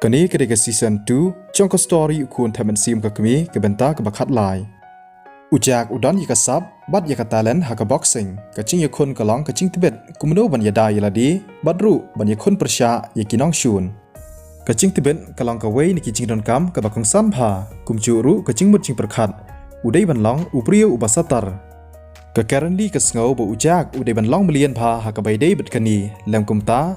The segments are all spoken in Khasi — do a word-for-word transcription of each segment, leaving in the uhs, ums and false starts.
Kane ka dei ka season two jong ka story U Khun Thep Mynsiem ka Kmie, ka bynta kaba khatlai. U Jack u don ïa ka sap bad ïa ka talent ha ka boxing. Ka jingïakhun ka long ka jingtbit kumno ban ïada ïa lade bad ruh ban ïakhun pyrshah ïa ki nongshun. Ka jingtbit ka long kawei na ki jingdonkam kaba kongsan bha, kumjuh ruh ka jingmut jingpyrkhat. U dei ban long u briew uba satar. Ka Karen Lee ka sngew ba u Jack u dei ban long mlien bha ha kaba ïadei bad kane, lem kumta,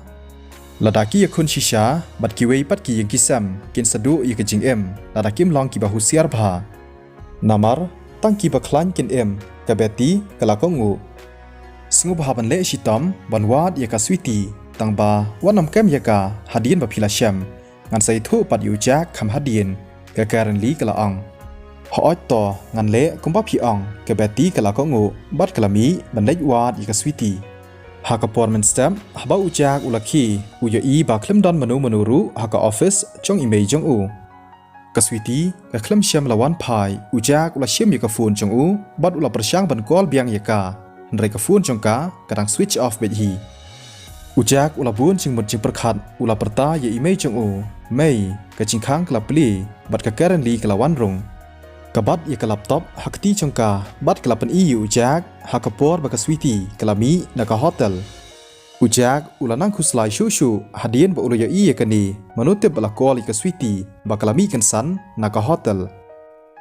lada ki ïakhun shisha bad kiwei pat ki ïing ki sem kin sa duh ïa ka jingim lada kim long kiba husiar bha. Namar tang kiba khlaiñ kin im, ka Betty ka la kohnguh. Sngewbha ban leh shitom ban wad ïa ka Sweety, tangba wat nym kem ïa ka hadien ba phi la shem. Ngan sa ïathuh pat ïa u Jack kham hadien, ka Karen Lee ka la ong. Hooid to, ngan leh kumba phi ong, ka Betty ka la kohnguh bad ka la mih ban leit wad ïa ka Sweety. Ha ka por mynstep, haba u Jack u la khie, u ïohi ba khlem don mano mano ruh ha ka office jong i mei jong u. Ka Sweety ka khlem shym la wan phai, u Jack u la shim ïa ka phone jong u bad u la pyrshang ban call biang ïa ka. Hynrei ka phone jong ka ka dang switch off beit hi. U Jack u la bun jingmut jingpyrkhat, u la pyrta ïa i mei jong u. Mei, ka jingkhang ka la plie bad ka Karen Lee ka la wan rung. Ka bat ïa ka laptop ha ka kti jong ka bad ka la pyni ïa u Jack ha ka por ba ka Sweety ka la mih na ka hotel. U Jack u la nang khuslai shuh shuh hadien ba u la ïohi ïa kane, mano tip ba la call ïa ka Sweety ba ka la mih kynsan na ka hotel.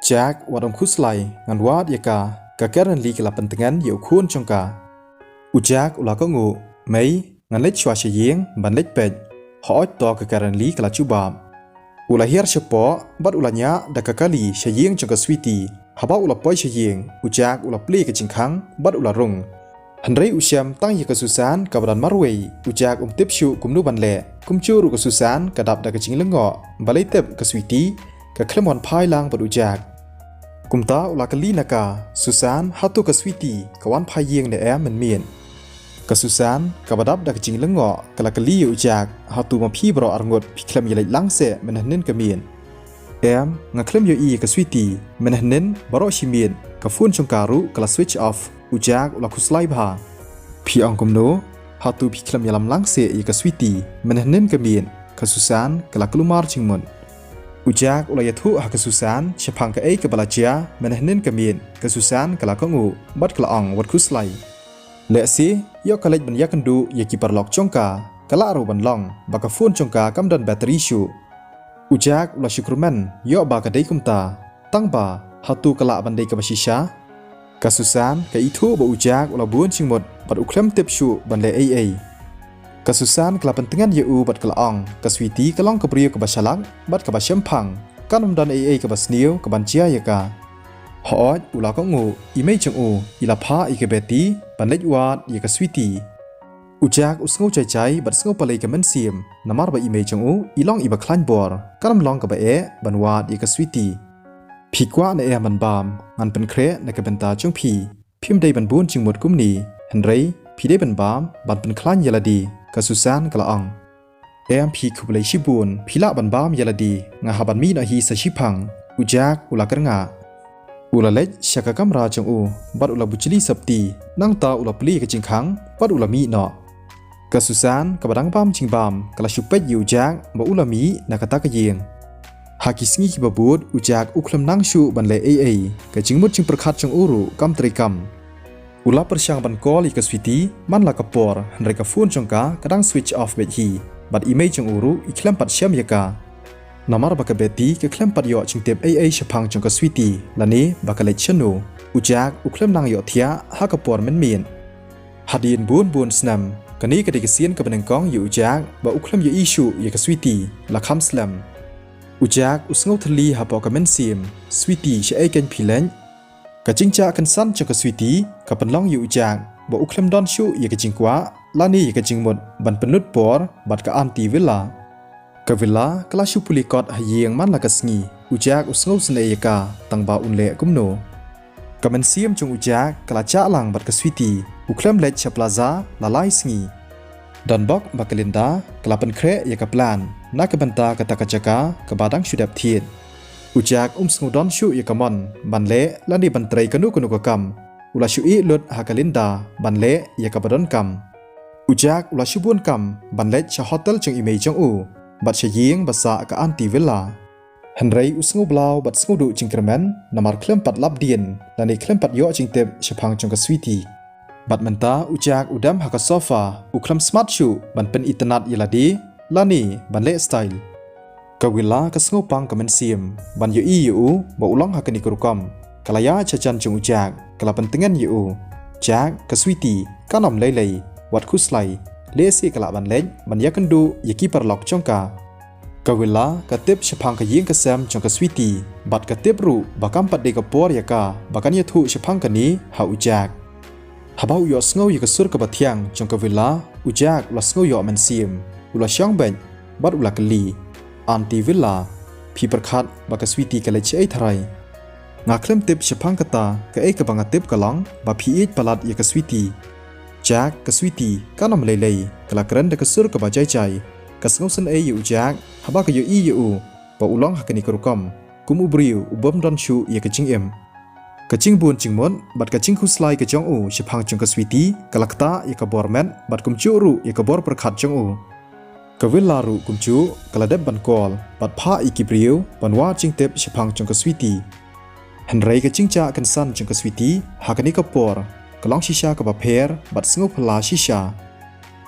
Jack, wat nym khuslai, ngan wad ïa ka, ka Karen Lee ka la pyntngen ïa u khun jong ka. U Jack u la kohnguh, mei, ngan leit shuwa sha ïing ban leit peit. Hooid to, ka Karen Lee ka la jubab. U la hiar shapoh bad u la ñiah da ka kali sha ïing jong ka Sweety. Haba u la poi sha ïing, u Jack u la plie ka jingkhang bad u la rung. Hynrei u shem tang ïa ka Susan kaba don marwei, u Jack um tip shuh kumno ban leh. Kumjuh ruh ka Susan ka dap da ka jinglyngngoh, balei tip ka Sweety ka khlem wan phai lang bad u Jack. Kumta u la kylli na ka, Susan, hato ka Sweety ka wan phai ïing ne em mynmiet? Ka Susan kaba dap da ka jinglyngngoh ka la kylli ïa u Jack, hato ma phi baroh arngut phi khlem ïaleit lang seh mynhynnin ka miet? Em, nga khlem ïohi ïa ka Sweety, mynhynnin baroh shi miet ka phone jong ka ruh ka la switch off. U Jack u la khuslai bha. Phi ong kumno? Hato phi khlem ïalam lang seh ïa ka Sweety mynhynnin ka miet? Ka Susan ka la kulmar jingmut. U Jack u la ïathuh ha ka Susan shaphang kaei kaba la jia mynhynnin ka miet. Ka Susan ka la kohnguh bad ka la ong, wat khuslai. Lehse ïoh ka leit ban ïakynduh ïa ki paralok jong ka, ka lah ruh ban long ba ka phone jong ka kam don battery shuh. U Jack u la shu kyrmen ïoh ba ka dei kumta. Tangba hato ka lah ban dei kaba shisha? Ka Susan ka ithuh ba u Jack u la bun jingmut bad u khlem tip shuh ban leh ei ei. Ka Susan ka la pyntngen ïa u bad ka la ong, ka Sweety ka long ka briew kaba shalak bad kaba shemphang. Kan ym don ei ei kaba sniew kaban jia ïa ka. Hooid, u la kohnguh, i mei jong u i la phah ïa ka Betty ban leit wad ïa ka Sweety. U Jack u sngew jai jai bad sngew palei ka mynsiem, namar ba i mei jong u i long iba khlaiñ bor, kan ym long kaba eh ban wad ïa ka Sweety. Phi kwah ne em ban bam? Ngan pynkhreh na ka bynta jong phi. Phim dei ban bun jingmut kumne, hynrei phi dei ban bam ban pynkhlaiñ ïa lade, ka Susan ka la ong. Em, phi khublei shibun, phi lah ban bam ïa lade, nga hap ban mih noh hi sa shiphang. U Jack u la kyrngah. U la leit sha ka kamra jong u bad u la bujli sopti, nangta u la plie ka jingkhang bad u la mih noh. Ka Susan kaba dang bam jingbam ka la shu peit ïa u Jack ba u la mih na kata ka ïing. Ha ki sngi kiba bud u Jack u khlem nang shuh ban leh ei ei, ka jingmut jingpyrkhat jong u ruh kam trei kam. U la pyrshang ban call ïa ka Sweety man la ka por, hynrei ka phone jong ka ka dang switch off beit hi, bad i mei jong u ruh i khlem pat shem ïa ka. Namar ba ka Betty ka khlem pat ïoh jingtip ei ei shaphang jong ka Sweety lane ba ka leit shano, u Jack u khlem nang ïohthiah ha ka por mynmiet. Hadien bun bun snem, kane ka dei ka sien kaba nyngkong ïa u Jack ba u khlem ïohi shuh ïa ka Sweety la kham slem. U Jack u sngew thylli hapoh ka mynsiem, Sweety, shaei kein phi leit? Ka jingjia kynsan jong ka Sweety ka pynlong ïa u Jack ba u khlem don shuh ïa ka jingkwah lane ïa ka jingmut ban pynlut por bad ka Aunty Villa. Ka Villa ka la shu pule kot ha ïing man la ka sngi. U Jack u sngew sngewsynei ïa ka, tangba un leh kumno? Ka mynsiem jong u Jack ka la jah lang bad ka Sweety. U khlem leit sha plaza la lai sngi. Don bok ba ka Linda ka la pynkhreh ïa ka plan na ka bynta kata ka jaka kaba dang shu dep thied. U Jack um sngew don shuh ïa ka mon ban leh lane ban trei kano kano ka kam. U la shu ïeh lut ha ka Linda ban leh ïa kaba donkam. U Jack u la shu bun kam ban leit sha hotel jong i mei jong u. bad sha ïing ba sah ka Auntie Villa. Hynrei u sngew blau bad sngew duh jingkyrmen namar khlem pat lap dien lane khlem pat ïoh jingtip shaphang jong ka Sweety. Bad mynta u Jack u dem ha ka sofa, u khlem smat shuh ban pynitynnad ïa lade lane ban leh style. Ka Villa ka sngew pang ka mynsiem ban ïohi ïa u ba u long ha kane ka rukom. Ka la ïaid sha jan jong u Jack, ka la pyntngen ïa u, "Jack, ka Sweety kan ym lei lei, wat khuslai, lehse ka lah ban leit ban ïakynduh ïa ki paralok jong ka." Ka Villa ka tip shaphang ka ïing ka sem jong ka Sweety bad ka tip ruh ba kam pat dei ka por ïa ka ba kan ïathuh shaphang kane ha u Jack. Haba u ïohsngew ïa ka sur kaba thiang jong ka Villa, u Jack u la sngew ïoh mynsiem, u la shong beit bad u la kylli, "Auntie Villa, phi pyrkhat ba ka Sweety ka leit shaei tharai? Nga khlem tip shaphang kata, kaei kaba nga tip ka long ba phi ïeit palat ïa ka Sweety." "Jack, ka Sweety kan ym lei lei," ka la kren da ka sur kaba jai jai. Ka sngew sngewsynei ïa u Jack haba ka ïohi ïa u ba u long ha kane ka rukom kum u briew u bym don shuh ïa ka jingim. Ka jingbun jingmut bad ka jingkhuslai ka jong u shaphang jong ka Sweety ka la ktah ïa ka bor met bad kumjuh ruh ïa ka bor pyrkhat jong u. Ka Villa ruh kumjuh ka la dep ban call bad phah ïa ki briew ban wad jingtip shaphang jong ka Sweety. Hynrei ka jingjah kynsan jong ka Sweety ha kane ka por ka long shisha kaba pher bad sngewphylla shisha.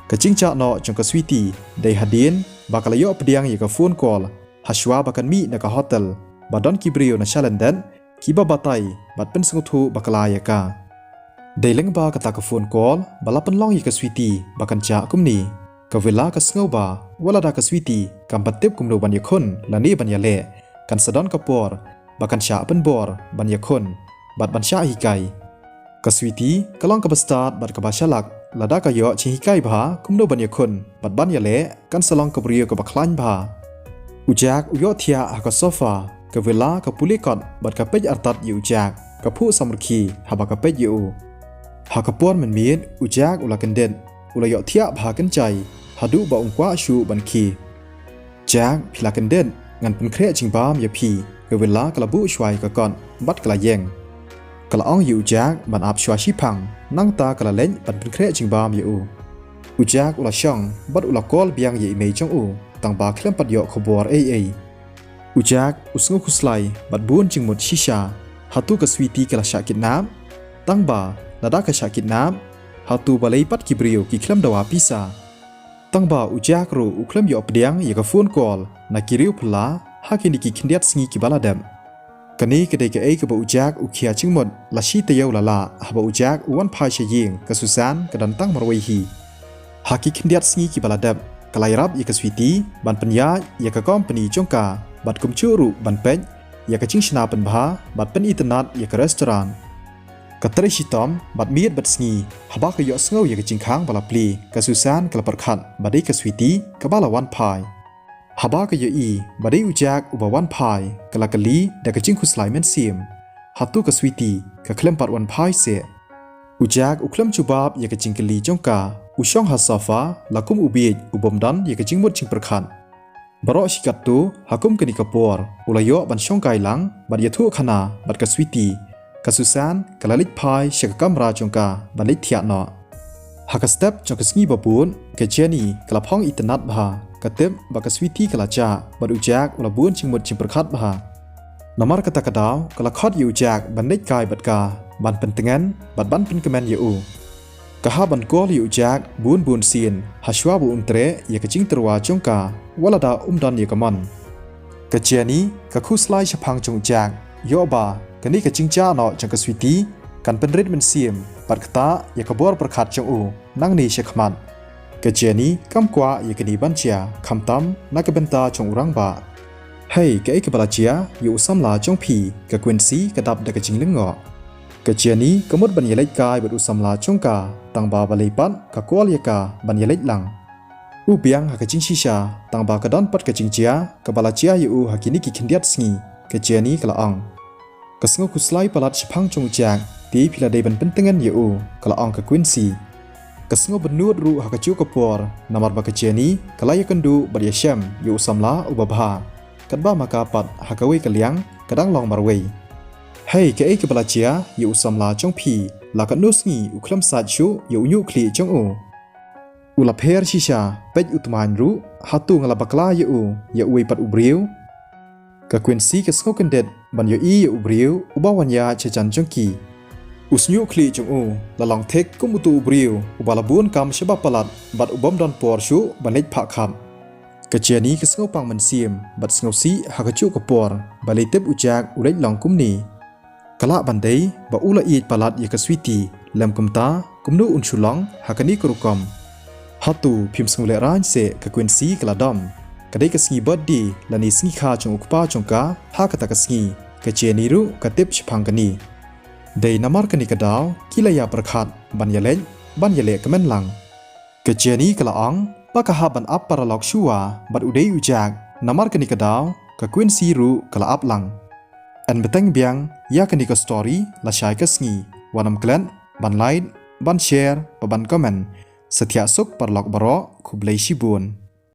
Ka jingjah noh jong ka Sweety dei hadien ba ka la ïoh pdiang ïa ka phone call hashwa ba kan mih na ka hotel, ba don ki briew na shalyndet kiba batai bad pynsngewthuh bakla ïa ka. Dei lyngba kata ka phone call ba la pynlong ïa ka Sweety ba kan jah kumne. Ka Villa ka sngew ba wat lada ka Sweety kam pat tip kumno ban ïakhun lane ban ïaleh, kan sa don ka por ba kan shah pynbor ban ïakhun bad ban shah hikai. Ka Sweety ka long kaba stad bad kaba shalak, lada ka ïoh jinghikai bha kumno ban ïakhun bad ban ïaleh, kan sa long ka briew kaba khlaiñ bha. U Jack u ïohthiah ha ka sofa, ka Villa ka pule kot bad ka peit artat ïa u Jack, ka phuh samrkhie haba ka peit ïa u. Ha ka por mynmiet u Jack u la kyndit, u la ïohthiah bha kynjai haduh ba um kwah shuh ban khie. "Jack, phi la kyndit, ngan pynkhreh jingbam ïa phi," ka Villa ka la buh shuwa ïa ka kot bad ka la ïeng. Ka la ong ïa u Jack ban ap shuwa shiphang, nangta ka la leit ban pynkhreh jingbam ïa u. U Jack u la shong bad u la call biang ïa i mei jong u, tangba khlem pat ïoh khubor ei ei. U Jack u sngew khuslai bad bun jingmut shisha. Hato ka Sweety ka la shah kidnap? Tangba lada ka shah kidnap, hato balei pat ki briew ki khlem dawa pisa? Tangba u Jack ruh u khlem ïoh pdiang ïa ka phone call na ki riewphylla ha kine ki khyndiat sngi kiba la dep. Kane ka dei kaei kaba u Jack u khia jingmut la shi taïew la lah haba u Jack u wan phai sha ïing, ka Susan ka don tang marwei hi. Ha ki khyndiat sngi kiba la dep, ka la ïarap ïa ka Sweety ban pynïaid ïa ka company jong ka bad kumjuh ruh ban peit ïa ka jingshna pynbha bad pynitynnad ïa ka restaurant. Ka trei shitom bad miet bad sngi haba ka ïohsngew ïa ka jingkhang ba la plie, ka Susan ka la pyrkhat ba dei ka Sweety kaba la wan phai. Haba ka ïohi ba dei u Jack uba wan phai, ka la kylli da ka jingkhuslai mynsiem, "Hato ka Sweety ka khlem pat wan phai seh?" U Jack u khlem jubab ïa ka jingkylli jong ka, u shong ha sofa la kum u bieit u bym don ïa ka jingmut jingpyrkhat. Baroh shi katto ha kum kane ka por u la ïoh ban shong kai lang bad ïathuh khana bad ka Sweety. Ka Susan ka la leit phai sha ka kamra jong ka ban leit thiah noh. Ha ka step jong ka sngi ba bud, ka Jenny ka la phong itynnad bha, ka tip ba ka Sweety ka la jah bad u Jack u la bun jingmut jingpyrkhat bha. Namar kata ka daw ka la khot ïa u Jack ban leit kai bad ka, ban pyntngen bad ban pynkmen ïa u. Ka hap ban call ïa u Jack bun bun sien hashwa ba un treh ïa ka jingtyrwa jong ka wat lada um don ïa ka mon. Ka Jenny ka khuslai shaphang jong u Jack, ïoh ba kane ka jingjah noh jong ka Sweety kan pynrit mynsiem bad ktah ïa ka bor pyrkhat jong u nangne sha khmat. Ka Jenny kam kwah ïa kane ban jia, khamtam na ka bynta jong u rangbah. "Hei, kaei kaba la jia ïa u samla jong phi?" ka Quincy ka dap da ka jinglyngngoh. Ka Jenny ka mut ban ïaleit kai bad u samla jong ka, tangba balei pat ka call ïa ka ban ïaleit lang. U biang ha ka jingshisha, tangba ka don pat ka jingjia kaba la jia ïa u ha kine ki khyndiat sngi, ka Jenny ka la ong. "Ka sngew khuslai palat shaphang jong u Jack, te phi la dei ban pyntngen ïa u," ka la ong ka Quincy. Ka sngew bynnud ruh ha kajuh ka por, namar ba ka Jenny ka la ïakynduh bad ïashem ïa u samla uba bha. Katba ma ka pat ha kawei ka liang ka dang long marwei. "Hei, kaei kaba la jia ïa u samla jong phi? La katno sngi u khlem sait shuh ïa u ñiuh khlieh jong u?" U la pher shisha, peit u tmaiñ ruh, hato nga la bakla ïa u, ïa uwei pat u briew? Ka Quincy ka sngew kyndit ban ïohi ïa u briew uba wan ïaid sha jan jong ki. U shñiuh khlieh jong u la long thik kum uto u briew uba la bun kam shaba palat bad u bym don por shuh ban leit phah khap. Ka Jenny ka sngew pang mynsiem bad sngewsih ha kajuh ka por ba lei tip u Jack u leit long kumne. Ka lah ban dei ba u la ïeit palat ïa ka Sweety, lym kumta kumno un shu long ha kane ka rukom. Hato phim sngewlehrain seh, ka Quincy ka la dom. Ka dei ka sngi birthday lane sngi kha jong u kpa jong ka, ha kata ka sngi ka Jenny ruh ka tip shaphang kane. Dei namar kane ka daw ki la ïa pyrkhat ban ïaleit, ban ïaleh kmen lang. Ka Jenny ka la ong ba ka hap ban ap paralok shuwa bad u dei u Jack, namar kane ka daw ka Quincy ruh ka la ap lang. Yn bteng biang ïa kane ka story lashai ka sngi, wat nym klet ban like, ban share bad ban comment. Sa thiah suk paralok baroh, khublei shibun.